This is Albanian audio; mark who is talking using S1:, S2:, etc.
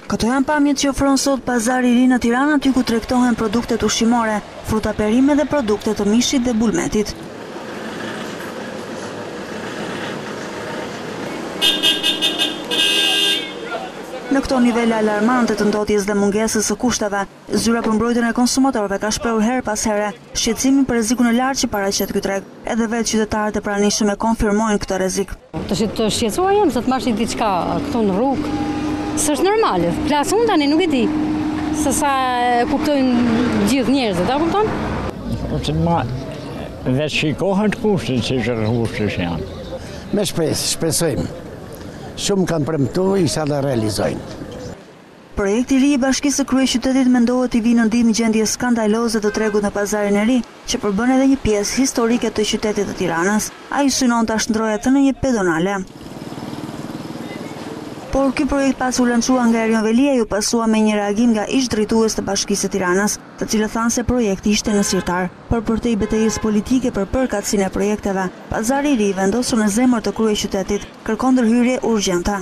S1: Këto janë pamjet që ofron sot pazari i ri në Tiranë aty ku tregtohen produktet ushqimore, fruta perime dhe produkte të mishit dhe bulmetit. Në këto nivele alarmante të ndotjes dhe mungesës së kushteve, Zyra për Mbrojtjen e Konsumatorëve ka shprehur herë pas here shqetësimin për rrezikun e lartë që paraqet ky treg. Edhe vetë qytetarët e pranishëm e konfirmojnë këtë rrezik.
S2: Të të shqetësuar jam se të marrësh diçka këtu në rrugë, s'është normale. Flas unë tani nuk e di se sa e kuptojnë gjithë njerëzit, a kupton?
S3: Po të ma vetë shikohet kushtet si që kushtet janë.
S4: Me shpresë, shpresojmë. Shumë kanë premtu, inshallah realizojnë.
S1: Projekti i ri i Bashkisë së Kryeqytetit mendohet t'i vijë në ndihmë gjendjes skandaloze të tregut në Pazarin e Ri, që përbën edhe një pjesë historike të qytetit të Tiranës. Ai synon ta shndërrojë atë në një pedonale. Por ky projekt pasi u lançua nga Erion Veliaj u pasua me një reagim nga ish-drejtues të Bashkisë së Tiranës, të cilët thanë se projekti ishte në sirtar. Por përtej betejës politike për përkatësinë e projekteve, Pazari i Ri, vendosur në zemër të kryeqytetit, kërkon ndërhyrje urgjente.